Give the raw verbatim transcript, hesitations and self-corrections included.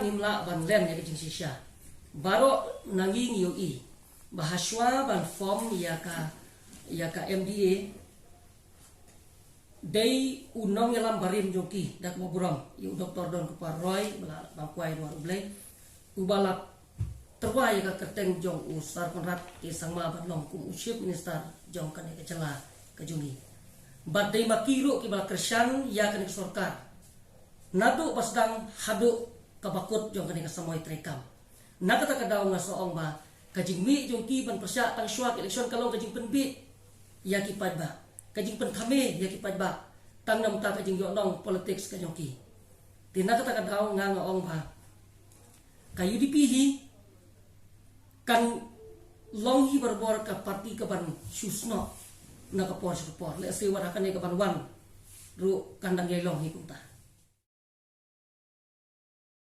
Ngim lah ban len ïa ka jingshisha. Baroh na ngi ngi ïohi ba hashwa ban form ïa ka, ïa ka M D A, dei u nongïalam barim jong ki, da kaba burom ïa u Doktor Donkupar Roy, ba la ban kwai da u Blei, uba la tyrwa ïa ka kyrteng jong u Sir Conrad K Sangma ban long kum u Chief Minister jong kane ka jylla ka jong ngi. Bad dei ma ki ruh kiba la kyrshan ïa kane ka sorkar naduh ba sdang haduh kaba kut jong kane ka samoi treikam. Na kata ka daw nga sa ong ba ka jingmih jong ki ban pyrshah tang shuwa ka election ka long ka jingpynbit ïa ki paidbah, ka jingpynthame ïa ki paidbah, tang namar ka jingïohnong politics ka jong ki. Te na kata ka daw nga nga ong ba ka U D P hi kan long hi barabor ka party kaban shu snoh na ka por sha ka por. Lehse wat ha kane kaban wan ruh kan dang ïai long hi kumta.